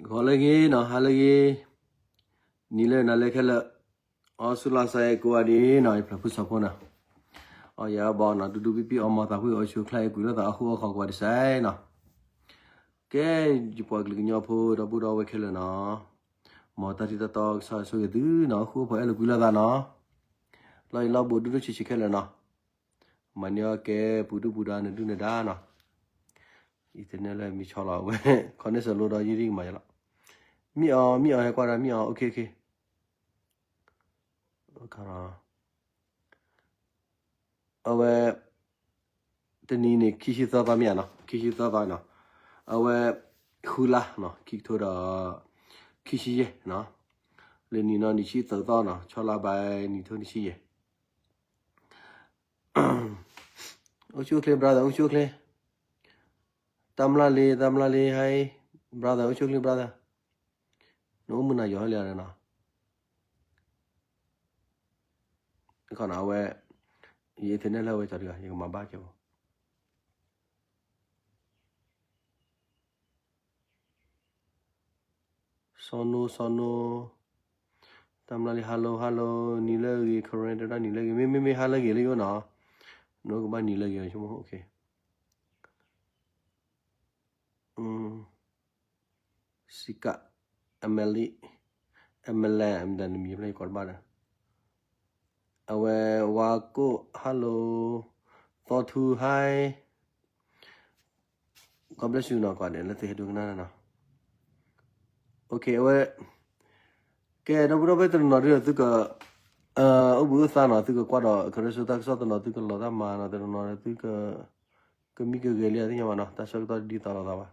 ဂီၤလၢအဂ့ၤနီၤ, ဟါလၢအဂ့ၤ, နံၤလၢနၤလၢခဲလၢာ်, အီစူလါစါယဲကိးဂၤဒဲးနီၤ, ယဖျၢၣ်ဖိစီၤဖိနီၤ, အီယၤဘီနီၤ, ဒူဒူပံပံ အီမၤသးဖှံအီဆိအချါ ယကွံာ်လိာ်သးအဃိအဃီကိးဂၤဒဲးစဲးနီၤ, ကဲ, ယပှၤကလုာ်ကညီဖိဒီပုၢ်ဒီဝဲၢ်ခဲလၢာ်နီၤ, မ်တၢ်ထံၣ်တၢ်တီကစၢ်ဆိၣ်ဂ့ၤသုနီၤ, အဃိအဖီအဲၣ်လိာ်ကွံလိာ်သးနီၤ, လီၤယံၤလီၤဘူးဒိၣ်ဒိၣ်ဆံးဆံးခဲလၢာ်နီၤ မၤန့ၢ်အီၣ်ကဲပူၤဒုၣ်ပူၤဒါနဒုၣ်နဒါနီၤ, အံၤသန့ၣ်လၢမံဆီလီၤဝဲ, ခီန့ၣ်စၢၤလိဒီးယံၤဒံကမၤယလီၤ, မံအီၤ မံအီၤဟဲကွၢ်ဒီး မံအီၤ okay okay, အဝဲ, တနံၤန့ၣ် ခံဆံသၢသီမ့ၢ်ဧါနီၤ, ခံဆံသၢသီနီၤ, အဝဲ, ဃုလါနီၤ, ခံကထိဒီး, ခံဆံယဲၢ်နီၤ, လၢနံၤနီၤ နံၤဆံသၢသီနီၤ, ဆီလါဘၣ်နံၤထိနံၤဆံယဲၢ် အိၣ်ဆူၣ်အိၣ်ချ့ brother အိၣ်ဆူၣ်အိၣ်ချ့, တၢ်မျၢ်လံ တၢ်မျၢ်လံ hi, brother အိၣ်ဆူၣ်အိၣ်ချ့ brother, နအိၣ်မုၢ်နၤယီၤဟဲလံနီၤ, အဝဲ, ယ internet လၢဝဲကီးတဂၤ ယကမၤဘၣ်ကဲဖိ စီၤနိ စီၤနိ, တၢ်မျၢ်လံ hello hello, နံၤလၢအဂ့ၤ Karen တဲဒၣ်နံၤလၢအဂ့ၤ, မ့မ့မ့ၢ်ဟါလၢအဂ့ၤလၢယအိၣ်နီၤ, နအိၣ်ကဘၣ်နံၤလၢအဂ့ၤ ဆိကမိၣ် okay, စံကၣ်, အမဲလံ, အမဲလံ မတၤနမံၤဖျၢၣ်ယကိးတဘၣ်ဒီး, အဝဲ, ဝါကိၣ် hello, သီထူ hi, God bless you နီၤ, ကွၢ်ဒဲးလၢသုဟဲဒိကနၣ်နီၤ, okay အဝဲ, ကဲ ဒီပုၢ်ဒီဝဲၢ်တနီၤနီၤဒုးသုက, အိၣ်ဘှံးအိၣ်သါနီၤ သုကကွၢ်ဒီး ကရၢစိတၢ်ကစီၣ်တနီၤ သုကလီၤတၢ်မၤနီၤ တနီၤနီၤသုက, ကမံကဂဲၤလံသ့ၣ်ညါဘၣ်နီၤ တၢ်ဆၢကတီၢ်ဒ်သိးလိာ်သးဘၣ်,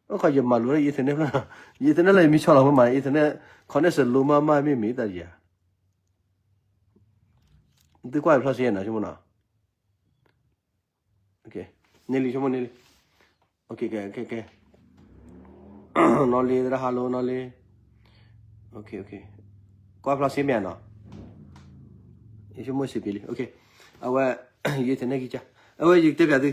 အိၣ်ခီယမၤလိာ်လၢ internet ဖျၢၣ်, internet လၢယမံဆီလီၤမး internet connection လိမးမးမ့ၢ်မ့ၢ်တၢ်ယၤ, သုကွၢ်ဖျါစ့နီၤ ဆိကမိၣ်နီၤ န့ၢ်လံ ဆိကမိၣ်န့ၢ်လံ, ကဲ ကဲ နီၢ်လ့ သရၣ် hello နီၢ်လ့, ကွၢ်ဖျါစ့မ့ၢ်ဧါနီၤ, ယဆိကမိၣ်စ့ပ့ၤလံ, အဝဲ, ယ internet ကံကၢ်, အဝဲယကတဲပျးသု,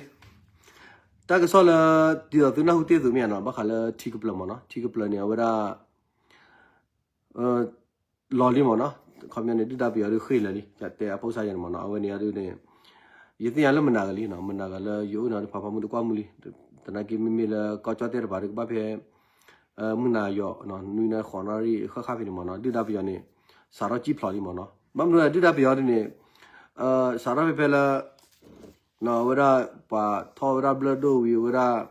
တၢ်ကစီၣ်လၢ, ဒ်သိးသုနၢ်ဟူတ့ၢ်အသိးမ့ၢ်ဧါနီၤ ဘၣ်ဃးလၢထံကပျၢၤမ့ၢ်နီၤ ထံကပျၢၤန့ၣ် အဝဲဒၣ် လီၤလံမ့ၢ်နီၤ, ခီပညီန့ၣ် ဒုၣ်ဒါပယီၤဒုးဃ့ၢ်လၢာ်လံ တဲအပိၢ်စါယဲန့ၣ်မ့ၢ်နီၤ အဝဲန့ၣ်အဒုးန့ၣ်, ယသ့ၣ်ညါလၢမနၤဂၤလံနီၤ မနၤဂၤလၢယအိၣ်နီၤဒုး ပှၤဖးမုၢ်တကွၢ်မုၢ်လံ, သနာ်က့မ့မ့ၢ်လၢကီၢ်ကၠီၣ်တဲၣ်တပၤဒုးကဘၣ်ဖဲ, မုၢ်နၤယီၤ, နွံနၣ်ရံၣ်ဃိးနၣ်ရံၣ်ဃၣ်ဃၣ်ဖဲန့ၣ်မ့ၢ်နီၤ ဒုၣ်ဒါပယီၤန့ၣ်, စးထီၣ်စံၣ်ဖျိးလံမ့ၢ်နီၤ ဘၣ်မနုၤဒုၣ်ဒါပယီၤဒုးန့ၣ်, စးထီၣ်ဖဲဖဲလၢ အဝဲဒၣ်, ပှၤထီၣ်ဝဲဒၣ်ဘျၢၣ်ဒိၣ်ဝံၤအဝဲဒၣ်,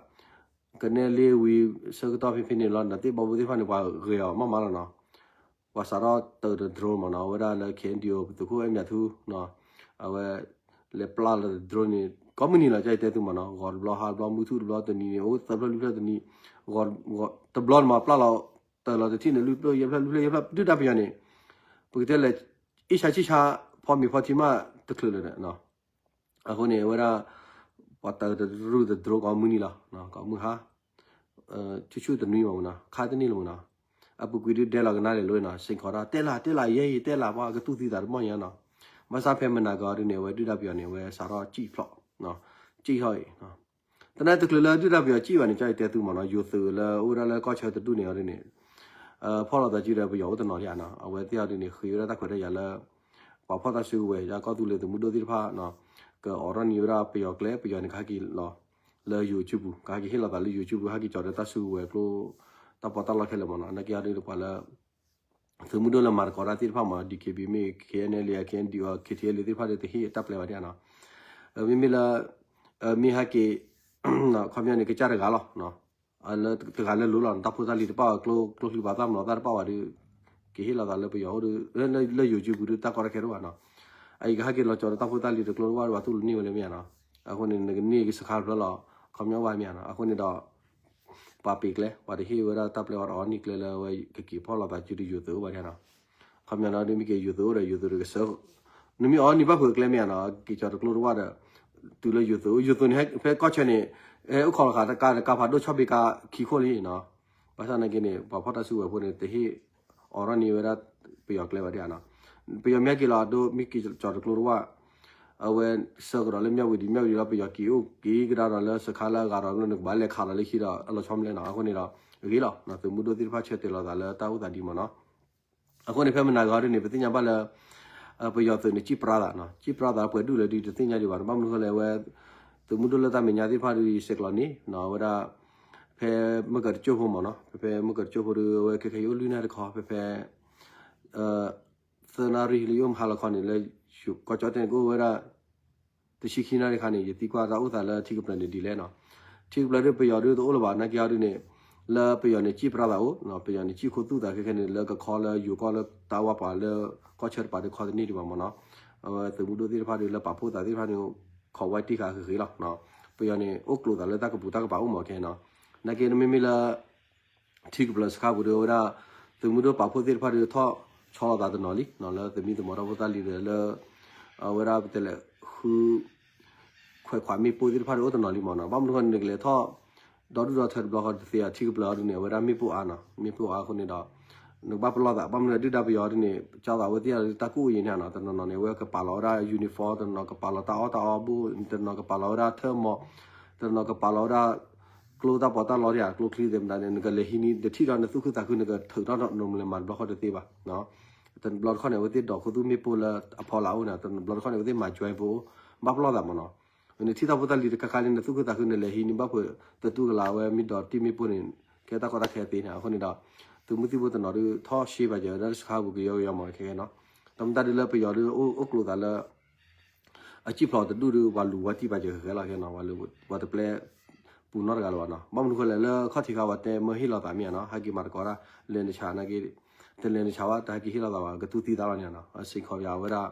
ကနဲလ့ဝံၤ, ဆၢကတီၢ်ဖဲဖဲန့ၣ်လီၤ နသ့ၣ်ဘီဖိသ့ၣ်တဖၣ်န့ၣ် ပှၤဂဲၤအီၤမးမးလီၤနီၤ, ပှၤစးထီၣ်တၢၤတဒြိမ့ၢ်နီၤ အဝဲဒၣ်လၢ KNDO ပသုးခိၣ်အဲၣ်မၠးထူ, အဝဲ, လဲၤပျၢ်လီၤတဒြိန့ၣ် ကိးမုၢ်နံၤလီၤ ကၢ်တဲသုမ့ၢ်နီၤ ဂီၤတဘျီဟါတဘျီ မုၢ်ထူၣ်တဘျီတနံၤန့ၣ် အိၣ်သၢဖျၢၣ်လွံၢ်ဖျၢၣ်တနံၤ, ဂီၤ, တဘျီန့ၣ်မးပျၢ်လီၤ, တၢၤလီၤတထံၣ်န့ၣ် လွံၢ်ဖျၢၣ်ယဲၢ်ဖျၢၣ်လွံၢ်ဖျၢၣ်ယဲၢ်ဖျၢၣ် ဒုၣ်ဒါပယီၤန့ၣ်, ပကတဲလဲၤ, အ့ၣ်ဆါဆံၣ်ဆါ, ဖီမ့ၤဖီထံမးတချုးလၢၤဒီး အဃိန့ၣ် အဝဲဒၣ်, ပှၤတၢၤတရူၢ်တဒြိကိးမုၢ်နံၤလီၤ, ကိးမုၢ်ဟါ, ဆူၣ်ဆူၣ်တနွံမ့ၢ်နီၤ ခါတန့ၢ်လၢၤမ့ၢ်နီၤ, အပူၤကွံာ်ဒုးဒဲလီၤကနါလဲၤလိၤနီၤ စ့ၢ်ကီးဒၣ် တဲလၢတဲလၢယဲယတဲလၢပှၤကတူၢ်သံသးတမီၢ်ညါနီၤ, ဘၣ်ဆၣ်ဖဲမနၤကီးဒုးန့ၣ် အဝဲဒုၣ်ဒါပယီၤန့ၣ် အဝဲစးထီၣ်စံၣ်ဖျိး, စံၣ်ထီၣ်အံၤ သနာ်တချုးလၢဒုၣ်ဒါပယီၤစံၣ်ဘၣ်န့ၣ် ကၠီယတဲသုမ့ၢ်နီၤ ယိၤသုးလၢအိၣ်ဝဲဒၣ်လၢကီၢ်ဆၢတဒူၣ်န့ၣ်အီၤဒ်န့ၣ်, ဖီၣ်လိာ်သးစုဒီးပယီၤအိၣ်တနီၤလံဧါနီၤ အဝဲသ့ၣ်အီၤဒ်န့ၣ် ဃ့ဝဲဒၣ်တၢ်ခွဲးတၢ်ယာ်လၢ, ပှၤဖီၣ်တၢ်စုကဝဲၤ ယကီၢ်သူလ့ၤသုးမုၢ်ဒိၣ်သ့ၣ်တဖၣ်, ကအိးထီၣ်န့ၢ်ဝဲဒၣ်ပယီၤကျဲ ပယီၤန့ၣ်ကဟဲက့ၤလီၤ, လၢယိၤစုပူၤ ကဟဲက့ၤဟ့ၣ်လီၤသးလၢယိၤစုပူၤ ဟဲက့ၤကၠီၤဒီးတၢ်စုကဝဲၤကျိ, တၢ်ပီးတၢ်လီခဲလၢာ်မ့ၢ်နီၤ နာ်က့အီၤဒ်ပှၤလၢ သုးမုၢ်ဒိၣ်လၢမၤသကိးတၢ်သ့ၣ်တဖၣ်မ့ၢ် DKBA မ့ၢ် KNLA KNDO KTLA သ့ၣ်တဖၣ်ဒီးတဟ့ၣ်တၢ်ပျဲဘၣ်ဒ်နီၤ, မ့မ့ၢ်လၢ, မ့ၢ်ဟဲက့ၤ, ခီပညီန့ၣ် ကစၢ်တဂၤလီၤ, လၢတဂၤလၢလိၤလီၤ တၢ်ဖိတၢ်လံၤတပာ်အီၤ ကျိချံပာ်သၣ်မနီၤတၢ်တပာ်ဘၣ်ဒီး, ကဟ့ၣ်လီၤသးလၢပယီၤအိၣ်ဒီး, လၢယိၤစုပူၤဒီး တၢ်ကီတၢ်ခဲတအိၣ်ဘၣ်နီၤ, အအံၤကဟဲက့ၤလီၤကၠီၤဒီးတၢ်ဖိတၢ်လံၤတကျိတဝၢ်ဒီး ပှၤတူၢ်လိာ်န့ၢ်ဝဲလၢမ့ၢ်နီၤ, အဃိန့ၣ် နကန့ၢ်က့ၤစခါတဖျၢၣ်လီၤ, ခီပညီဘၣ်မ့ၢ်နီၤ အဃိန့ၣ်ဒီး ပှၤပ့ၤကျဲ ပှၤတဟ့ၣ်ဝဲဒၣ်တၢ်ပျဲဝဲဒီးအီၤန့ၢ်ကျဲလၢအဝဲကက့ၤဖီၣ်လိာ်သးစုဒီးယိၤသုးအိၣ်ဘၣ်ဒ်နီၤ, ခီပညီနီၤ ဒ်မ့ၢ်က့ၤယိၤသုးအိၣ်ဒီးယိၤသုးဒီးကစၢၢ်, နမ့ၢ်အီၤန့ၢ်ဘၣ်ဖုးကျဲမ့ၢ်နီၤ က့ၤကၠီၤတကျိတဝၢ်ဒီး, တုၤလၢယိၤသုးအိၣ် ယိၤသုးန့ၣ် ဖဲကီၢ်ဆၢန့ၣ်, အိၣ်ခိးလီၤဃာ်တကးတကးဖးဒိၣ်ဆီၣ်ဘ့ကါခံခိၣ်လံနီၤ, ဘၣ်ဆၣ်နာ်က့န့ၣ် ပှၤဖီၣ်တၢ်စုကဝဲၤဖိန့ၣ် တဟ့ၣ်, အီၤထီၣ်န့ၢ်ဝဲဒၣ်, ပယီၤကျဲဘၣ်ဒ်နီၤ, ပယီၤမ့ၢ်ဟဲက့ၤလီၤအဒိ မ့ၢ်က့ၤကၠီၤတကျိတဝၢ်, အဝဲဆှၢကဒီးလၢမၠၣ်ဝတံၤ မၠၣ်ဝတံၤဒီး ပယီၤက့ၤအိၣ်က့ၤကဒါဒီးလၢစခါလၢအဂၤဒီး နကဘၣ်လဲၤခးဒီးလၢခံဒီး အလီၤဆီမလဲၣ်နီၤ. အဃိန့ၣ်ဒီး အဂ့ၤလီၤ သုးမုၢ်ဒိၣ်သ့ၣ်တဖၣ်ဆၢတဲာ်လီၤသးလၢတၢ်အိၣ်သးဒ်မ့ၢ်နီၤ. အဃိန့ၣ် ဖဲမနၤဂ့ၤဟီဒ်န့ၣ် ပသ့ၣ်ညါဘၣ်လၢ ပယီၤသုးန့ၣ် စံၣ်ပြါသးနီၤ, စံၣ်ပြါသးပှဲၤဒူၣ်လဲၣ်ဒ်တသ့ၣ်ညါဒံးဘၣ်နီၤ. ဘၣ်မနုၤဃိလဲၣ် အဝဲ သုးမုၢ်ဒိၣ်လၢတၢ်မဲာ်ညါသ့ၣ်တဖၣ်ဒီး ယဆဲးကျိးန့ၣ်နီၤ, အဝဲဒၣ် ဖဲမ့ၢ်ကတကၠိၢ်ဖိမ့ၢ်နီၤ, ဖဲဖဲမ့ၢ်ကတကၠိၢ်ဖိဒီး အဝဲခဲခဲယအိၣ်လွံၢ်နၣ်တခီ ဖဲဖဲ သၢနၣ်ရံၣ်လၢယအိၣ်မဟါလီၤခီန့ၣ် လၢယကီၢ်ကၠီၣ်တဲၣ်န့ၣ် ကအိၣ်ဝဲဒၣ် တဆံခံနၣ်ရံၣ်ခါန့ၣ် ယသံကွၢ်တၢ်အိၣ်သးလၢထံကပျၢၤန့ၣ်ဒ်လဲၣ်နီၤ. ထံကပျၢၤဒီးပယီၤဒုးတအိၣ်လၢၤဘၣ် နာ်က့ဟီဒုးန့ၣ် လၢပယီၤန့ၣ် စံၣ်ပြါသးအိၣ်, ပယီၤန့ၣ် စံၣ်ခိၣ်သူၣ်သးခဲခဲန့ၣ် လၢကခီလၢယိၤကီၢ်လၢတၢ်ဝါပှၤလၢကီၢ်ဆၢတပၤဒီးခီတန့ၢ်ဒံးဘၣ်မ့ၢ်နီၤ. အဝဲသုးမုၢ်ဒိၣ်သ့ၣ်တဖၣ်ဒီးလၢပာ်ဖှိၣ်သးသ့ၣ်တဖၣ်န့ၣ် ခိးဝဲတံၢ်ဃာ်ဂ့ၤဂ့ၤလီၤ. ပယီၤန့ၣ် အိၣ်ကျိၤသးလၢတၢ်ကပူၤတၢ်ကပၤအိၣ်မ့ၢ်ခဲနီၤ. နာ်က့နမ့မ့ၢ်လၢ ထံကပျၢၤစခါပူၤဒီး အဝဲဒၣ် သုးမုၢ်ဒိၣ်ပာ်ဖှိၣ်သ့ၣ်တဖၣ်ဒီး ထီၣ်ဆီလီၤသးတနီၤလံ လၢသုးမံသမိးတၢ်ဖိတၢ်လံၤဒီးလၢ အဝဲဒၣ်ပတဲလဲၣ် ဃု ခွဲးခွးမ့ၣ်ပိၢ်သ့ၣ်တဖၣ်ဒီးအိၣ်တနီၤလံမ့ၢ်နီၤ. ဘၣ်မနုၤဃိန့ၣ် နကလဲၤထီၣ် ဒီဒူၣ်ဒီထၢတဘျီဃီတသ့ဘၣ် ထံကပျၢၤအီၤဒုးန့ၣ် အဝဲဒၣ်မ့ၣ်ပိၢ်အါနီၤ, မ့ၣ်ပိၢ်အါအဃိန့ၣ်ဒီး နကဘၣ်ပလီၢ်သး ဘၣ်မနုၤဒုၣ်ဒါပယီၤဒုးန့ၣ် ကၢသးဝဲသ့ၣ်တၢ်ကူၣ်အံၤန့ၣ်နီၤ, တနီၤနီၤန့ၣ် အဝဲကပာ်လီၤဝဲဒၣ် uniform တနီၤကပာ်လီၤတၢ်အီၣ်တၢ်အီဘိၣ်, တနီၤကပာ်လီၤဝဲဒၣ်ထၢၣ်မီၤ, တနီၤကပာ်လီၤဝဲဒၣ် ကျိတၢ်ပီးတၢ်လီတယၤ ကျိချံသ့ၣ်မတၤန့ၣ် နကလဲၤဟံးန့ၢ် နထံၣ်ဒီးနသူၣ်ခုသးခု နကထုးထီၣ်နလဲၤမၤတဘျီဃီတသ့ဘၣ်. တဘျီတခီန့ၣ် အဝဲသ့ၣ်ဒိးခူသူၣ်မ့ၣ်ပိၢ်လၢအဖီလာ်အိၣ်န့ၣ် တဘျီတခီန့ၣ် အဝဲသ့ၣ်မၤ join ဖိ ဘၣ်ပလီၢ်သးမ့ၢ်နီၤ. နထံၣ်တၢ်ဖိတၢ်လံၤတခါခါလံ နသူၣ်ခုသးခု နလဲၤဟံးန့ၢ်ဘၣ်ဖုး တတူၢ်ကလာ်ဝဲ မ့ၢ်ဒိးတံၢ်မ့ၣ်ပိၢ်န့ၣ် ကဲတၢ်ကီတၢ်ခဲသ့န့ၣ် အဃိန့ၣ်ဒီး သုးမုၢ်သံၣ်ဘိတနီၤဒုး ထီၣ်ရှဲပာ်စၢၤဝဲဒၣ်တၢ်စခါပူၤကယီကယီမ့ၢ်ခဲခဲနီၤ. တမ့ၢ်တၢ်ဒုးလၢပယီၤဒုး အိၣ်ကျိၤသးလၢ အစံၣ်ဖျိးတဒူၣ်ဒီး ပှၤလူၤဝဲတံၢ်ပာ်စၢၤဃဲဃဲလီၤခဲနီၤ, ပှၤလူၤ ပှၤတပျဲ ပူၤနီတဂၤလၢၤဘၣ်နီၤ. ဘၣ်မနုၤဃိလဲၣ် လၢခီၣ်ထံးခါပှၤတဲမၢဟ့ၣ်လီၤသးမ့ၢ်ဧါနီၤ, ဟဲက့ၤမၤသကိးတၢ် လဲၤနဆးနာ်က့ တလဲၤနဆးဘၣ် တဟဲက့ၤဟ့ၣ်လီၤသးဘၣ် ကသူၣ်သံသးလီၤန့ၣ်နီၤ, စ့ၢ်ကီးပယီၤအဝဲဒၣ်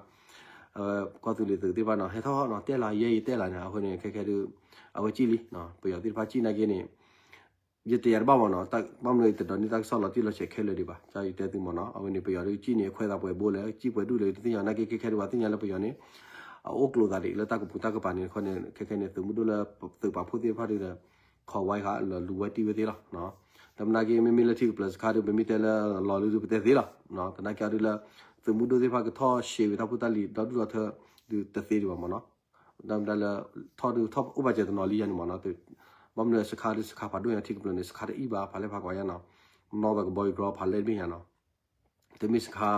ကီၢ်သူလ့ၤသုးသ့ၣ်တဖၣ်နီၤ ဟဲထီၣ်နီၤ တဲလၢယဲယတဲလၢန့ၣ် အဃိန့ၣ် ခဲခဲဒုး အဝဲစံၣ်လံ ပယီၤသ့ၣ်တဖၣ်စံၣ်နာ်က့န့ၣ် ယတယၤတဘၣ်မ့ၢ်နီၤ, ဘၣ်မနုၤယတဒိးန့ၢ်တၢ်ကစီၣ်လီၤတံၢ်လီၤဆဲးခဲလၢာ်ဒံးဘၣ်, ယတဲသုမ့ၢ်နီၤ, အဝဲန့ၣ် ပယီၤဒုးစံၣ်န့ၣ် အခွဲးသးပှဲၤဘိလဲၣ် စံၣ်ပှဲၤဒူၣ်လဲၣ် တသ့ၣ်ညါ နာ်က့ခဲခဲဒုး ပှၤသ့ၣ်ညါလၢပယီၤန့ၣ် အအိၣ်ကျိၤသးဒံးလၢတၢ်ကပူၤတၢ်ကပၤန့ၣ် တခီန့ၣ် ခဲခဲန့ၣ် သုးမုၢ်ဒိၣ်လၢ သုးပာ်ဖှိၣ်သ့ၣ်တဖၣ်ဒုးဒီး ခိးဝဲဃာ်လၢလူၤဝဲတံၢ်ဝဲသ့လီၤ. တမ့ၢ်နာ်က့ မ့မ့ၢ်လၢထံကပျၢၤစခါဒုး ပမ့ၢ်တဲလၢလီၤလၢဒုးပတဲသ့လီၤ, တနာ်က့အီၤဒုးလၢ သုးမုၢ်ဒိၣ်သ့ၣ်တဖၣ်ကထီၣ်ရှဲဝံၤတၢ်ဖိတၢ်လံၤ ဒီဒူၣ်ဒီထၢဒုးတသ့ဒံးဘၣ်မ့ၢ်နီၤ, ဒီးမတၤလၢ ထီၣ်ဒုးထီၣ်အိၣ်ဘၣ်စၢၤတနီၤလံယၤန့ၣ်မ့ၢ်နီၤ, ဘၣ်မနုၤစခါဒုးစခါဖးဒိၣ်ညါထံကပျၢၤန့ၣ် စခါတအံၣ်ဘၣ် ဖးလဲၢ်ဖးကွၢ်ယါနီၤ, နီၢ်သးကဘီယူၤကြီဖးလဲၢ်တဘ့ၣ်ညါနီၤ, တမ့ၢ်စခါ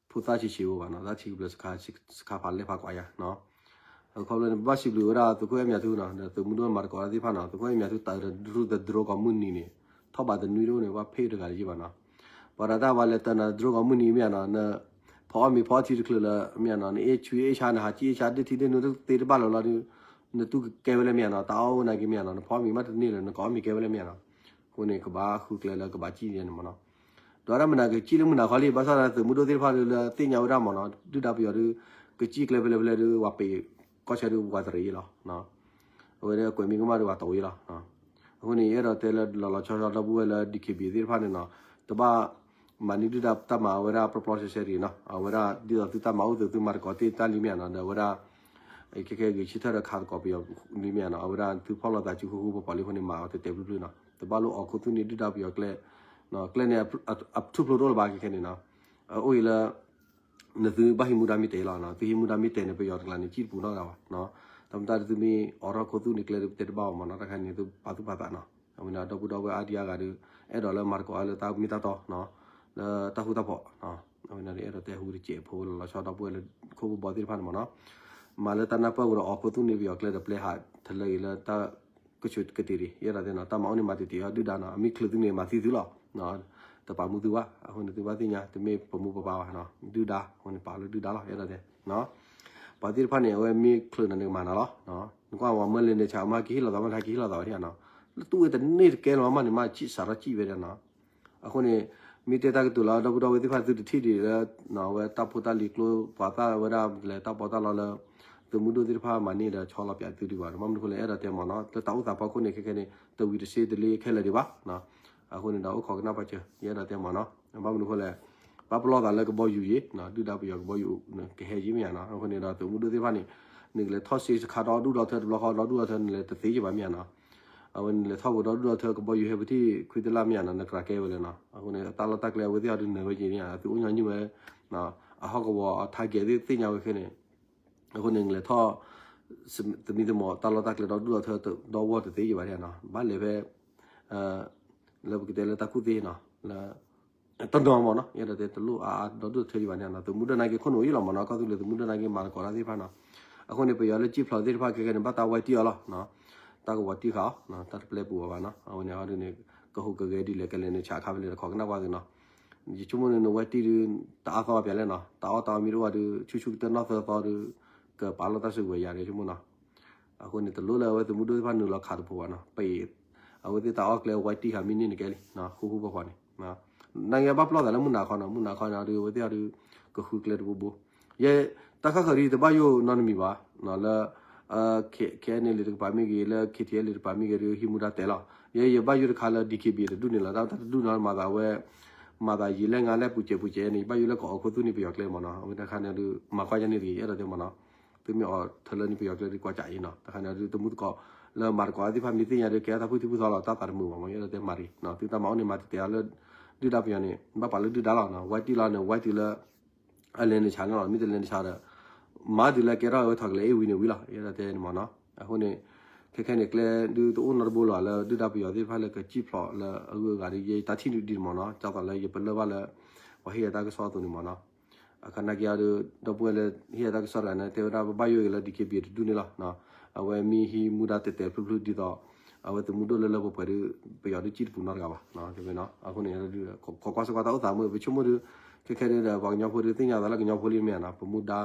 ဖိသၣ်ဆံးဆံးအိၣ်ဘၣ်နီၤ, တၢ်ထံကပျၢၤစခါ စခါဖးလဲၢ်ဖးကွၢ်ယါနီၤ, ခီဖျိန့ၣ် ပဘၣ်စံးဘျုးဝဲဒၣ်သုးခိၣ်အဲၣ်မၠးထူနီၤ, ဒီးသုးမုၢ်ဒိၣ်မၤသကိးတၢ်သ့ၣ်တဖၣ်နီၤ, သုးခိၣ်အဲၣ်မၠးထူတၢ်တရူၢ်တဒြိကီၢ်မုၢ်နံၤန့ၣ်, ထီၣ်ဘးတနွံတအိၣ်န့ၣ် ဘၣ်ဖ့ၣ်တဂၤတယံာ်ဘၣ်နီၤ, ပှၤဒီးတၢ်ဝဲလဲၤတၢ်နၤတဒြိကီၢ်မုၢ်နံၤမ့ၢ်ဧါနီၤ, န ဖီအီၣ်မ့ၤဖီအီထံတချုးလၢ မ့ၢ်ဧါနီၤ, နအ့ၣ်ဆူအ့ၣ်ဆါ နဟးကံၣ်အ့ၣ်ဆါဒ့ၣ်ထံဒ့ၣ်နူတသ့တဘၣ်လီၤလီၤဒုး, နတူၢ်ကဲဝဲလၢမ့ၢ်ဧါနီၤ, တၢ်အီၣ်အိၣ်နာ်က့မ့ၢ်ဧါနီၤ, နဖီအီၣ်မ့ၤမးတန့ၢ်လၢၤ နကအီၣ်မ့ၤကဲဝဲလၢမ့ၢ်ဧါနီၤ, အဃိန့ၣ် ကဘၣ်ဃုကျဲလၢကဘၣ်ကံၣ်န့ၣ်မ့ၢ်နီၤ, ဒီးတၢ်မနုၤကစံၣ်လၢမုၢ်နၤခီလံ, ဘၣ်ဆၣ်သနာ်က့သုးမုၢ်ဒိၣ်သ့ၣ်တဖၣ်ဒုးလၢသ့ၣ်ညါဝဲဒၣ်မ့ၢ်နီၤ, ဒုၣ်ဒါပယီၤဒုး ကစံၣ်ကျဲဖဲလဲၣ်ဖဲလဲၣ်ဒုး ဝၤပ့ၤ ကီၢ်ဆၢဒုးဝၤတရံးယံလီၤ, အဝဲဒၣ်ကွဲးမံၤကမၣ်ဒုးဝၤတဝံၤလီၤ, အဃိန့ၣ် ယအဲၣ်ဒိးတဲလၢလီၤလီၤဆီဆီဒီပုၢ်ဝဲၢ်လၢ ဒီက့ဘံၣ် သ့ၣ်တဖၣ်န့ၣ်နီၤ, တဘၣ်မၤန့ၢ်ဒုၣ်ဒါတၢ်မၤဝဲဒၣ်ပျီပျီဆှဲဆှဲတဂ့ၤနီၤ, အဝဲဒၣ်ဒ်သိးသုတၢ်မၤအိၣ်သုးသုမၤသကိးတ့ၢ်တၢ်လံမ့ၢ်ဧါနီၤ, ဒီးအဝဲဒၣ် ခဲခဲဂ့ၤဆၢထၢၣ်ဒီးခးသကိးပယီၤလံမ့ၢ်ဧါနီၤ, အဝဲဒၣ်သုဖီၣ်လိာ်သးစုဃူဃူဖိးဖိးလံအဃိန့ၣ် မၤအီၤတဲာ်တဲာ်ဖျုးဖျုးနီၤ, တဘၣ်လိၣ်အီၣ်ခိၣ်သူၣ်န့ၢ်ဒုၣ်ဒါပယီၤကျဲ, ကျဲန့ၣ် အထူၣ်ဖျိတအိၣ်လၢၤဘၣ်ခဲခဲန့ၣ်နီၤ, အအိၣ်အံၤလၢ နသုဘၣ်ဟံးမူဒါမ့ၢ်တဲာ်လီၤနီၤ, သုဟံးမူဒါမ့ၢ်တဲာ်န့ၣ် ပယီၤတကျါန့ၣ် ကံၣ်တပူၤနီတဂၤဘၣ်, တၢ်မတၤဒုးသုမ့ၢ်အိးထီၣ်ခိၣ်သူၣ်န့ၣ် ကျဲဒုးပတဲတဘၣ်ဘၣ်မ့ၢ်နီၤ, တၢ်ခါန့ၣ် သုပာ်သူၣ်ပာ်သးနီၤ, အဝဲန့ၣ်ဒီပုၢ်ဒီဝဲၢ်အါဒံအါဂၤဒုး အဲၣ်ဒိးလၢမၤသကိးအါလၢတၢ်မ့ၢ်တၢ်တီနီၤ, လၢတၢ်ဃူတၢ်ဖိး, အဝဲန့ၣ်ဒုးအဲၣ်ဒိးတဲဟူတစဲးဖိလီၤလီၤဆီဒီပုၢ်ဝဲၢ်လၢခိၣ်ဖိဘီသ့ၣ်တဖၣ်န့ၣ်မ့ၢ်နီၤ, မၤလၢတၢ်နၢ်ပၢၢ်ပူၤဒီးအီၣ်ခိၣ်သူၣ်န့ၢ်ပယီၤကျဲဒီးပျဲဟးထလၢအံၤလၢတၢ် ကဆူးကတ့ၤဒံး, ယအဲၣ်ဒိးတဲနီၤ, တၢ်မၤအိၣ်န့ၣ်မၤတ့ၢ်တ့ၢ်အီၤဒုၣ်ဒါနီၤ, အမ့ၢ်ချုးသုန့ၣ်မၤသံသုလီၤ, တပာ်မူသုဘၣ်, အဃိန့ၣ် သုဘၣ်သ့ၣ်ညါ တမ့ၢ်ပမူပပၢ်ဘၣ်နီၤ, ဒုၣ်ဒါ, အဃိန့ၣ် ပာ်လၢဒုၣ်ဒါလီၤ, ယအဲၣ်ဒိးတဲ, ပှၤသ့ၣ်တဖၣ်န့ၣ် အဝဲမ့ၢ်ချုးနၤန့ၣ်ကမၤနၤလီၤ, နကွၢ်ဝဲမၢလဲၤနဆး မ့ၢ်ဟဲက့ၤဟ့ၣ်လီၤသး မ့ၢ်ဟဲက့ၤဟ့ၣ်လီၤသးဝဲဒၣ်နီၤ, လၢတူၢ်ဝဲတန့ၢ်တကဲလီၤမးန့ၣ် မ့ၢ်စံးစးထီၣ်စံးဝဲဒၣ်နီၤ အဃိန့ၣ် မ့ၢ်တဲတၢ်ကတိၤလၢဒီပုၢ်ဒီဝဲၢ်သ့ၣ်တဖၣ်သုတထံၣ်ဒံးလၢ အဝဲတၢ်ဖိတၢ်လံၤကျိပှၤသၣ်ဝဲဒၣ်လဲၤတၢ်ပီးတၢ်လီလၢ သုးမုၢ်ဒိၣ်သ့ၣ်တဖၣ်မၤန့ၢ်ဒီးဆီလီၤပၠးသုဒံးဘၣ်, ဘၣ်မနုၤအဃိလဲၣ် အဲၣ်ဒိးတဲမ့ၢ်နီၤ လၢတၢ်အိၣ်သးဖီခိၣ်န့ၣ် ခဲခဲန့ၣ် တဝံၤတစ့တလ့ခဲလၢာ်ဒံးဘၣ်, အဃိန့ၣ်ဒီးအိၣ်ခိးကနၣ်ပာ်စၢၤ ယအဲၣ်ဒိးတဲမ့ၢ်နီၤ ဘၣ်မနုၤအဃိလဲၣ် ဘၣ်ပလီၢ်သးလၢကဘီယူၤယံၤ ဒုၣ်ဒါပယီၤကဘီယူၤ ကဟဲယံၤမ့ၢ်ဧါနီၤ, အဃိန့ၣ်ဒီးသုးမုၢ်ဒိၣ်သ့ၣ်တဖၣ်န့ၣ် နကလဲၤထီၣ်စ့စခါဒီဒူၣ်ဒီထၢတဘျီဃီ ဒီဒူၣ်ဒီထၢနလဲၤတသ့ယံၤဘၣ်မ့ၢ်ဧါနီၤ အဝဲန့ၣ်လဲၤထီၣ်ပူၤဒီဒူၣ်ဒီထၢကဘီယူၤဟဲပထံၣ်ခွံတလၢ်မ့ၢ်ဧါနီၤ နကြၤကဲဝဲလဲၣ်နီၤ, အဃိန့ၣ် တၢ်လီၢ်တၢ်ကျဲအဝဲသ့ၣ်အီၤဒုးနၢၤဝဲက့ၤန့ၣ် သုအိၣ်ညီနုၢ်ဝဲ အဟီၣ်ကဝီၤအ target သ့ၣ်ညါဝဲခဲန့ၣ် အဃိန့ၣ် လဲၤထီၣ် သမံသမိးတၢ်လီၢ်တၢ်ကျဲဒီဒူၣ်ဒီထၢဒီဝီၢ်တသ့ယံၤဘၣ်နီၤ, ဘၣ်လဲၤဖဲ လၢပကတဲလၢတၢ်ကူၣ်သ့နီၤ, လၢ တနီၤမ့ၢ်နီၤ, ယအဲၣ်ဒိးတဲတလိၣ်အါအါဒီဒူၣ်ဒီထၢဒံးဘၣ်န့ၣ်နီၤ, သမူဒၢနာ်က့ခိၣ်နူာ်ယံာ်လီၤမ့ၢ်နီၤ, ကီၢ်သူလ့ၤသမူဒၢနာ်က့မၤသကိးတၢ်သ့ၣ်တဖၣ်နီၤ, အဃိန့ၣ် ပယီၤလၢကံၣ်ဖျိးသ့ၣ်တဖၣ်ခဲခဲန့ၣ် ဘၣ်တၢ်ဝဲတံၢ်အီၤလီၤ, တၢ်ကဝီၤတံၢ်ဃာ်အီၤ, တၢ်တပျဲပူၤအီၤဘၣ်နီၤ, အဝဲန့ၣ်ဟီဒုန့ၣ် ကဟူးကဂဲၤဒ်လဲၣ် ကလဲၤနုာ်ဆးအခါဖဲလဲၣ်တခီကနၣ်ကွၢ်သုနီၤ, ယဆိကမိၣ်န့ၣ် နဝဲတံၢ်ဒုး တအါသီပၠးလဲၣ်နီၤ, တအီၣ်တအီမံၤတအိၣ်ဘၣ်ဒုး ဆူၣ်ဆူၣ်ကတၢၢ်နီၢ်သၢသီဒုး ကပာ်လီၤတၢ်စုကဝဲၤယၤဒီးဆိကမိၣ်နီၤ, အဃိန့ၣ် တလိၣ်လၢအဝဲသမူဒိၣ်သ့ၣ်တဖၣ်နုာ်လီၤခးတဖိဘၣ်နီၤ, ပအံၤ အဝဲသ့ၣ်တၢ်အီၣ်ကျဲဝဲတံၢ်ဃာ်မံၤန့ၢ်န့ၣ်ကဲလံ, ဃူဃူဖိးဖိးန့ၣ် နာ်က့ဘၣ်ပလီၢ်သးလၢမုၢ်နၤခီနီၤ, မုၢ်နၤခီန့ၣ်ဒုး အဝဲသ့ၣ်အီၤဒုး ကဃုကျဲတဘိဘိ, ယဲ တၢ်ခါဃၢၤဒ်တဘၣ်ယိၣ်နီတမံၤဘၣ်, လၢ ခဲအံၤန့ၣ်လံတကပၤမ့ၢ်ဂ့ၤ လၢ ခဲအံၤန့ၣ်လံတကပၤမ့ၢ်ဂ့ၤ ဒုးဟံးမူဒါတဲလီၤ, ယဲယဘၣ်ယိၣ်တခါလၢ DKBA တဒူၣ်န့ၣ်လီၤ, တၢ်တဒူၣ်နီၤ မၤသးဝဲ မၤသးယံာ်လဲၣ်ငါလဲၣ်ပူၤစဲးပူၤစဲးန့ၣ် ယဘၣ်ယိၣ်လၢကအီၣ်ခိၣ်သူန့ၣ်ပယီၤကျဲမ့ၢ်နီၤ, အဝဲတခါန့ၣ်ဒုး မၤကွၢ်ယၤန့ၣ်တဂ့ၤ ယအဲၣ်ဒိးတဲမ့ၢ်နီၤ, သုမ့ၢ်အီၣ်ထၢလၢန့ၣ်ပယီၤကျဲဒုးကွၢ်ကးအံၤနီၤ, တခါန့ၣ်ဒုး တမူသကိး လၢမၤသကိးသ့ၣ်တဖၣ်မ့ၢ်သ့ၣ်ညါဒုး ကဲထီၣ်တၢ်ဖုၣ်ထံဖုၣ်သီလီၤ, တၢ်သးတမုာ်ဘၣ်မ့ၢ် ယအဲၣ်ဒိးတဲမၤတဂ့ၤ, သုတၢ်မၤအိၣ်န့ၣ် မၤတတဲအီၤလၢ ဒုၣ်ဒါပယီၤန့ၣ် ဘၣ်ပာ်လၢဒုၣ်ဒါလီၤ, ဝဲတံၢ်လီၤန့ၣ် ဝဲတံၢ်လၢ အလဲၤနုာ်ဆးန့ၣ်လီၤ, မ့ၢ်တလဲၤနုာ်ဆးဒီး မၤတုၤလၢကဲထီၣ်ဝဲထီၣ်ကလဲၤအ့ၣ်ဝံၤန့ၣ်ဝံၤလီၤ, ယအဲၣ်ဒိးတဲန့ၣ်မ့ၢ်နီၤ, အဃိန့ၣ် ခဲခဲန့ၣ်ကျဲဒုးတအိၣ်နီတဘိလီၤ လၢဒုၣ်ဒါပယီၤသ့ၣ်တဖၣ်လၢကစံၣ်ဖျိးလၢအဂုၤအဂၤဒုး ယတၢ်ထံၣ်ဒုးဒ်န့ၣ်မ့ၢ်နီၤ, ဒ်သိးလၢယပလၢၢ်ဘၣ်လၢ ပှၤဟ့ၣ်ယၤတၢ်ကစီၣ်အသိးန့ၣ်မ့ၢ်နီၤ, အခါနာ်က့အီၤဒုး ဒီပုၢ်ဝဲၢ်လၢဟ့ၣ်ယၤတၢ်ကစီၣ်တဂၤန့ၣ် တဲဝဲဒၣ်ပဘၣ်ယိၣ်ဂ့ၤလၢ DKBA တဒူၣ်န့ၣ်လီၤ, အဝဲမ့ၢ်ဟံးမူဒါတဲာ်တဲာ်ဖျုးဖျုးဒ်သိး အဝဲသမူဒိၣ်လၢလၢပှဲၤပှဲၤဒုး ပယီၤဒုးစံၣ်တပူၤနီတဂၤဘၣ်, အဃိန့ၣ် ခိးကွၢ်ဆိကွၢ်တၢ်အိၣ်သးမုၢ် ပဆိကမိၣ်ဒုး ခဲခဲဒုးဒီး ပှၤကညီဖိဒုးသ့ၣ်ညါသးလၢကညီဖိလံမ့ၢ်ဧါနီၤ, ပမူဒါ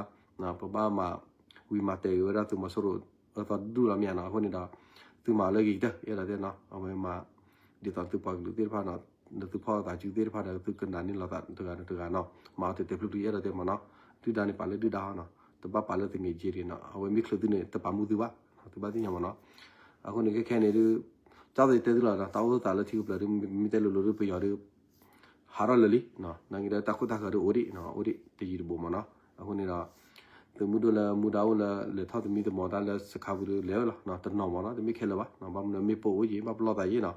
ပဘၣ်မၤဝံၤမၤတဲာ်ဂ့ၤဝဲဒၣ်သုးမီၤစိရိၤအသီတဒူၣ်လီၤမ့ၢ်ဧါနီၤ, အဃိန့ၣ်ဒီး သုမၤလၢဂ့ၤကတၢၢ် ယအဲၣ်ဒိးတဲနီၤ, အဝဲမၤ ဒ်သိးသုပှၤကလုာ်သ့ၣ်တဖၣ်နီၤ, ဒီးသုဖီၣ်သးစုသ့ၣ်တဖၣ်ဒီး သုကနၣ်န့ၢ်လိာ်သးတဂၤဒီးတဂၤနီၤ, မၤအီၤတဲာ်တဲာ်ဖျုးဖျုး ယအဲၣ်ဒိးတဲမ့ၢ်နီၤ, ဒုၣ်ဒါန့ၣ်ပာ်လၢဒုၣ်ဒါဟီနီၤ, တဘၣ်ပာ်လၢသုငဲၤက့ၤတဂ့ၤနီၤ, အဝဲမ့ၢ်ချုးသုန့ၣ် တပာ်မူသုဘၣ်, သုဘၣ်သ့ၣ်ညါမ့ၢ်နီၤ, အဃိန့ၣ်ခဲခဲန့ၣ်ဒုး ကၢ်သ့ၣ်တဲသုလီၤဒီး တၢ်အိၣ်သးလၢထံကပျၢၤဒုး မ့ၢ်တဲလိၤလိၤဒုး ပယီၤဒုး ဟးထီၣ်လၢာ်လံ, နာ်က့ဒီးတၢ်ခိၣ်တၢ်ဃၢၤဒုးအိၣ်ဒံး အိၣ်ဒံးတယံၤတဘူးမ့ၢ်နီၤ, အဃိန့ၣ်ဒီး သုးမုၢ်ဒိၣ်လၢမူဒါအိၣ်လၢလဲၤထီၣ်သမံသမိးတၢ်လၢစခါပူၤဒုးလဲၤဝဲလီၤ, တနီၤမ့ၢ်နီၤ, တမ့ၢ်ခဲလၢာ်ဘၣ်, ဘၣ်မနုၤမ့ၢ်ပိာ်အိၣ်ယံၤ ဘၣ်ပလီၢ်သးယံၤနီၤ,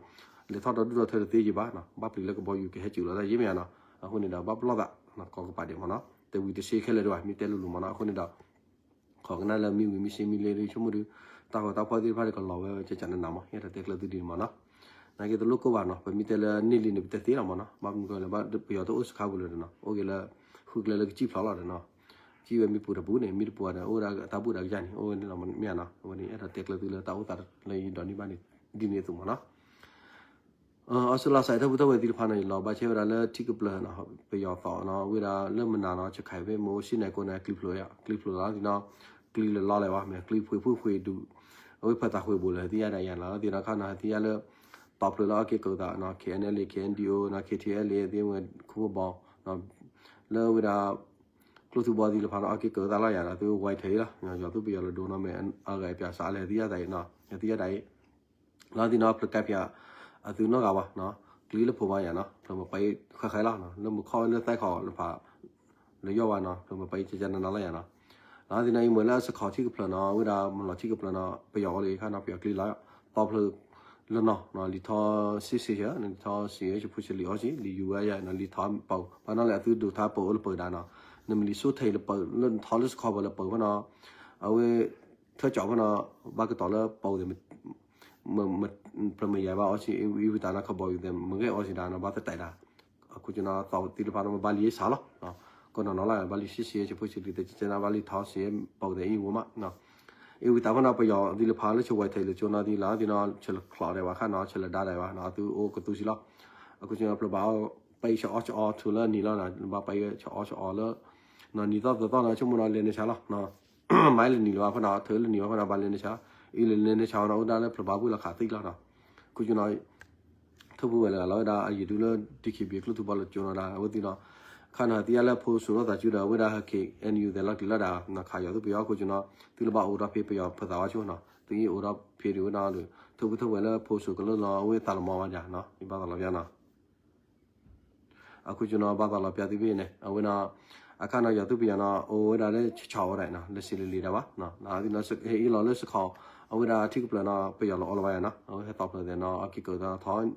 လဲၤထီၣ်ဒီဒူၣ်ဒီထၢတသ့ယံၤဘၣ်, ဘၣ်ပျံၤလၢကဘီယူၤကဟဲစူၤလီၤတၢ်ယံၤမ့ၢ်ဧါနီၤ, အဃိန့ၣ်ဒီး ဘၣ်ပလီၢ်သး ကိးကပၤဒဲးမ့ၢ်နီၤ, တဝံၤတစ့ခဲလၢာ်ဒံးဘၣ် မ့ၢ်တဲလိၤလိၤမ့ၢ်နီၤ, အဃိန့ၣ်ဒီး ခိးကနၣ်လၢမ့ၢ်ဝံၤမ့ၢ်စ့မ့ၢ်လ့ဒုး ဆိကမိၣ်ဒုး တၢ်ဂီၤတၢ်ဖီၣ်သ့ၣ်တဖၣ်ဒုးကလီၤဝဲကကနနၤမ့ၢ် ယအဲၣ်ဒိးတဲကျၢၤသုဒ်န့ၣ်မ့ၢ်နီၤ, နာ်က့တလိၣ်ကိၢ်ဘၣ်နီၤ, ပမ့ၢ်တဲလၢန့ၢ်လံန့ၣ် ပတဲသ့လီၤမ့ၢ်နီၤ, ဘၣ်မနုၤလဲၣ် ပယီၤတအိၣ်စခါပူၤလၢၤဒီးနီၤ, အိၣ်က့ၤလၢ ဃုကျဲလၢကစံၣ်ဖျိးလီၤဒီးနီၤ, စံၣ်ဝဲမ့ၣ်ပိၤတပူၤန့ၣ် မ့ၣ်တပူၤဒီး အိၣ်ဝဲဒၣ်တၢ်ဘူၣ်ဒီးကယၢ်န့ၣ် အိၣ်ဝဲန့ၣ်လီၤမ့ၢ်ဧါနီၤ, အဝဲန့ၣ် ယအဲၣ်ဒိးတဲကျၢၤသုလၢတၢ်အိၣ်သးလၢယဒိးန့ၢ်ဘၣ်န့ၣ် ဒ်န့ၣ်အသိးမ့ၢ်နီၤ. အီစထြ့လယါ စးထီၣ်ပူထီၣ်ဝဲသ့ၣ်တဖၣ်န့ၣ် လီၤဘၣ်ဆဲးဝဲဒၣ်လၢထံကပျၢၤနီၤ, ပယီၤသီနီၤ, ဝဲဒၣ်လၢမနုၤနီၤ, ဆခးဖဲမိၢ်အိၣ်စ့ၢ်န့ၣ်ကိးန့ၣ် ကျံဖျိးယါ, ကျံဖျိးလီၤဒ်နီၤ, ကျံလၢလီၤလဲၣ်ဘၣ်, မ့ၢ်ကျံဖှ့ဖှ့ဖှ့ဒူး, အဝဲဖၢသးဃ့ဘိးလၢဟဲသ့ၣ်ညါဒၣ်ယါနီၤ, သ့ၣ်နီၤခါနီၤ ဟဲသ့ၣ်ညါလၢ တီဖျိးလၢအီၣ်က့ၤကၢၤသးနီၤ, KNLA KNDO နီၤ, KTLA သ့ၣ်ဝဲခူဘီ, လၢဝဲဒၣ် ကျိထူဘီသ့ၣ်တဖၣ်နီၤ အီၣ်က့ၤကၢၤသးလီၤယါဒီး သုဝဲထဲအံၤလီၤ, ယီၤသူပယီၤလၢဒိနီၤ မ့ၢ်အဂၤအပျးစးလၢဟဲသ့ၣ်ညါသးအံၤနီၤ, ဟဲသ့ၣ်ညါဒၣ်အံၤ လီၤဒ်နီၤ ဖျၢၣ်ကါဖၠး အသုနီတဂၤဘၣ်နီၤ, ကျံလၢဖိမါယါနီၤ, ဖျၢၣ်မပှၤအံၤဃဲဃဲလီၤ, လၢမူခီၣ်လၢသဲခီၣ်လၢဖး လၢယီၢ်ဝါနီၤ, ဖျၢၣ်မပှၤအံၤကကနနလီၤယါနီၤ, လီၤဒ်နီၤ အံၤမ့ၢ်လၢအစခီထံကဖျၢၣ်နီၤ, ဝဲဒၣ်မလီၤထံကဖျၢၣ်နီၤ, ပယီၤအိၣ်လၢခါနီၤ ပယီၤကျံလီၤ, တီဖျိးလၢနီၤ, လံာ်ထီစ့စ့ဧၢ, လံာ်ထီစ့ဧၢ ဆၢဖိဆၢလံာ်အီစ့ လံာ်ယူၤဝဲယါနီၤ, လံာ်ထီပၢၤ ဘၣ်နီၤလၢအသုဒိးထါပၢၤအိၣ်လၢပၢၤဒၣ်နီၤ, နမ့ၢ်လံာ်စိထံးလၢပၢၤ လၢထီလၢစခီပၢၤလၢပၢၤဖဲနီၤ, အဝဲ ထၢကၠီဖဲနီၤ, ဘၣ်ကတီၤလၢပၢၤသ့ၣ် ဖျၢၣ်မယါဘၣ်အီစ့ အံဝံသးနီၤ ခီဘီယူၤသ့ၣ် မ့ၢ်ဂ့ၢ်အီစ့ဒၣ်နီၤ ဘၣ်သတးဒၣ်, အဃိကနီၤ သီသ့ၣ်တဖၣ်နီၤ မ့ၢ်ဘၣ်လံစးလီၤ, ကနီၤနီၤလၢ ဘၣ်လံစ့စ့ ဆၢဖိဆၢလံာ်သ့ၣ် ကကန ဘၣ်လံထီစ့ ပၢၤသ့ၣ်အံၤဝဲမး, အံဝံသးဖဲနီၤ ပယီၤသ့ၣ်တဖၣ်လၢဆၢဝဲထဲလၢကၠိနီၤသ့ၣ်လီၤသ့ၣ်နီၤ ဆၢလၢချီးဒဲးဝဲခါနီၤ ဆၢလၢဒါဒဲးဝဲနီၤ အသုအိၣ်ကသူစ့လီၤ, အဃိကနီၤ ဖျၢၣ်ဘၣ်အီ ပှၤအံၤဆၢအီဆၢအီထူလၢနံၤလီၤနီၤ ဘၣ်ပှၤအံၤဆၢအီဆၢအီလၢ နီၤနံၤသီသၢသီနီၤ ဆိကမိၣ်နီၤ လဲၤနုာ်ဆါလီၤ မၤလၢနံၤလၢၤဘၣ်ဖဲနီၤ ထုးလၢနံၤဘၣ်ဖဲနီၤ ဘၣ်လဲၤနုာ်ဆါ, အံၤလၢလဲၤနုာ်ဆါနီၤ အိၣ်ဒၣ်လၢဖျၢၣ်ဘၣ်ပှ့ၤလီၤခးသံလီၤနီၤ, အဃိကနီၤ ထူၣ်ဖှိၣ်ဝဲလၢလီၤဝဲဒၣ် အယံၤဒုလၢ DKBA ကျိထူဘီလၢကၠိနီၤဒၣ် အဝဲသ့ၣ်နီၤ, ခါနီၤ သ့ၣ်ညါလၢဖိစိာ်ထီၣ်သးစုဒီး အဝဲဒၣ်ဟဲက့ၤ NU သဲးလီၤကျံၤလီၤဒၣ် နီၤခးယီၤသုပယီၤအဃိကနီၤ, သုလၢဘၣ်အိးထီၣ်ဖဲပယီၤဖၢသးဝါဆိနီၤ, သုအံၤအိးထီၣ်ဖဲဒံးဝဲနီၤဒီး ထူၣ်ဖှိၣ်ထူၣ်ဝဲလၢဖိစိာ်ကလၢလီၤ အဝဲသးလီၤမီဘၣ်ဒၣ်နီၤ ယဘၣ်သးလီၤပျါနီၤ အဃိကနီၤ ဘၣ်သးလီၤပျါသုဖဲန့ၣ် အဝဲနီၤ, အခါနီၤ ယီၤသုပယီၤနီၤ အိၣ်ဝဲဒၣ်လၢဆၢဆၢဝဲဒၣ်နီၤ လၢစံးလံလံၤဒၣ်ဘၣ်, ဟဲအံၤလီၤလၢစခီ, အဝဲဒၣ်ထံကပျၢၤနီၤ ပယီၤလီၤအီလီၤဘၣ်ယါနီၤ အဝဲဟဲသီဖျၢၣ်သဲးနီၤ အက့ၤကၢၤသးထီ,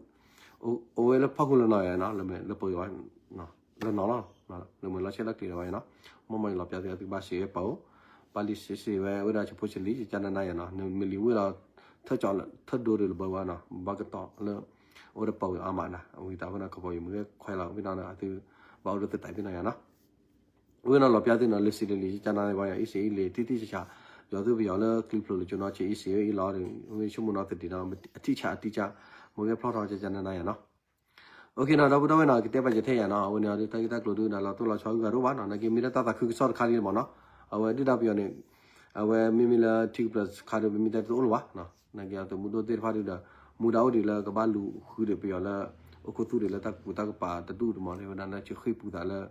အိၣ်ဝဲလၢဖီခိၣ်လၢနီၤယါနီၤ လၢမ့ၢ်လၢပှၤဝဲ လၢနီၤလီၤ, လၢမ့ၢ်လီၤဆဲးလီၤကျံၤဒၣ်ဝဲနီၤ, မ့ၢ်မ့ၢ်ယလီၤပျါသုသုကဘၣ်စံးဝဲပၢၤ, ပှၤလံၤစ့ၢ်စ့ၢ်ဝဲ ဝဲဒၣ်ဆၢဖိဆံးလံ ကကနနယၤနီၤ နမ့ၢ်လံၤဝံၤဒီး ထၢကၠီလၢ ထၢဒိတလၢၤဘၢဝဲနီၤ ဘၣ်ကတီၤလၢ အိၣ်ဒီးပှၤဝံၤအါမးနီၤ ဝံၤသးဝဲနီၤ ကပီၤယမ့ၢ်ဂဲၤခွဲးလီၤ ဝံၤနီၤ အသု ဘၣ်အိၣ်ဒီးသတးသ့ၣ်နီၤယၤနီၤ ဝံၤနီၤ လီၤပျါသုနီၤ လၢစံးလၢလံၤ ကကနနယၤ အံၤစ့ၢ်အံၤလံၤ တံၢ်တံၢ်ဆးဆး ယီၤသုပယီၤလၢ ကျံဖျိးလၢကၠိနီၤ ဆံးအံၤစ့ၢ်ဝဲအံၤလီၤ ဝံၤဆိကမိၣ်နီၤသဒံးနီၤ အထံၣ်ဆးအတံၢ်ကၢ် မ့ၢ်ဂဲၤဖျီၣ်ထီၣ်ကကနနယၤနီၤ OK နီၤ ဒီပုၢ်ဒီဝဲၢ်နီၤ ကတဲပာ်စၢၤထဲယၤနီၤ အဝဲန့ၣ်ဒီး တၢ်ဂ့ၢ်တၢ်ကျိၤဒုးဒီး လီၤတိၢ်လီၤဆီဂုၤဂၤတအိၣ်ဘၣ်နီၤ နာ်က့မ့ၢ်ဒၣ်တၢ်သးခုကစီၣ်တခါလံမ့ၢ်နီၤ အဝဲဒုၣ်ဒါပယီၤန့ၣ် အဝဲမ့မ့ၢ်လၢထံကပျၢၤတခါဒီး ပမ့ၢ်တဲတအိၣ်လၢၤဘၣ်နီၤ နာ်က့သုးမုၢ်ဒိၣ်သ့ၣ်တဖၣ်ဒုးဒီး မူဒါအိၣ်ဒံးလၢကဘၣ်လူၤဃုဒံးပယီၤလၢ အိၣ်ခိၣ်သူၣ်ဒံးလၢတၢ်ကူတၢ်ကပၤတဒူၣ်တမံၤန့ၣ် ဝဲဒၣ်လၢဆၢဃ့ၢ်ပူၤသးလၢ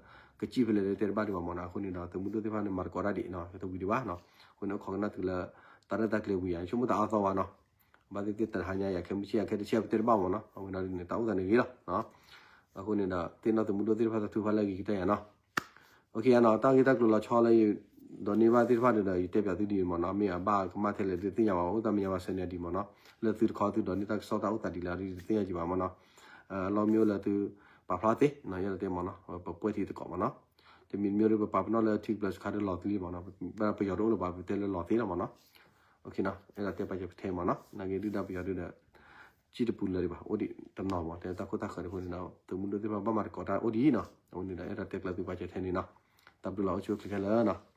ကစံၣ်ဖဲလဲၣ်တဲတဘၣ်ဒံးဘၣ်မ့ၢ်နီၤ အဃိန့ၣ်ဒီး သုးမုၢ်ဒိၣ်သ့ၣ်တဖၣ်န့ၣ် မၤသကိးတၢ်ဒံးနီၤ တဝံၤဒံးဘၣ်နီၤ အဃိန့ၣ် အိၣ်ခိးကနၣ်သုလၢ တၢ်ရဲၣ်တၢ်ကျဲၤဝံၤယၤ ဆိကမိၣ်သးအါသီဘၣ်နီၤ ဘၣ်သ့ၣ်သ့ၣ်တဟါညါယၤ ခဲမုၢ်ဆ့ၣ်ယၤ ခဲတဆ့ၣ်ပတဲတဘၣ်မ့ၢ်နီၤ အဝဲဒၣ်န့ၣ် တၢ်အိၣ်သးန့ၣ်ဂ့ၤလီၤ အဃိန့ၣ်ဒီး သ့ၣ်နီၣ်သုးမုၢ်ဒိၣ်သ့ၣ်တဖၣ်တၢ်ထုကဖၣ်လၢအဂ့ၤကတၢၢ်ယၤနီၤ OK ယၤနီၤ တၢ်ဂ့ၢ်တၢ်ကျိၤလီၤဆီလၢယ ဒိးန့ၢ်ဘၣ်သ့ၣ်တဖၣ်ဒီး ယတဲပၠးသုဒ်အံၤမ့ၢ်နီၤ မ့ၢ်အဘၣ်ကမၣ်ထဲလဲၣ်ဒုးတသ့ၣ်ညါဘၣ် အိၣ်တၢ်မဲာ်ညါဘၣ်ဆၢန့ၣ်ဒ်မ့ၢ်နီၤ လၢသုတခီသုဒိးန့ၢ်တၢ်ကစီၣ်တၢ်အိၣ်သးဒ်လဲၣ်ဒ်တသ့ၣ်ညါကံဘၣ်မ့ၢ်နီၤ လီမ့ၢ်အိၣ်လၢသု ပာ်ဖျါသ့ ယဲဒၣ်တဲမ့ၢ်နီၤ ပပှဲၤထံသကိးမ့ၢ်နီၤ တမံၤတမံၤဒီးပပာ်ပနီၣ်လၢထံကပျၢၤစခါဒီးလီၤသ့လံမ့ၢ်နီၤ ပယီၤတအိၣ်လၢၤဘၣ် ပတဲလၢလီၤသ့လီၤမ့ၢ်နီၤ အဲၣ်ဒိးတဲပာ်စၢၤပထဲမ့ၢ်နီၤ နာ်က့ဒုၣ်ဒါပယီၤဒုးဒီး စံၣ်တပူၤလၢၤဒံးဘၣ် အိၣ်ဒံးတနီၤမ့ၢ် တဲတၢ်ခိၣ်တၢ်ဃၢၤတဖၣ်န့ၣ်ဒီး သုးမုၢ်ဒိၣ်သ့ၣ်တဖၣ်ဘၣ်မၤသကိးတၢ်အိၣ်ဒံးနီၤ အဝဲန့ၣ်ဒီး အဲၣ်ဒိးတဲကျၢၤသုပာ်စၢၤထဲန့ၣ်နီၤ တၢ်ဘျုးလီၤ အိၣ်ဆူၣ်အိၣ်ချ့ခဲလၢာ်နီၤ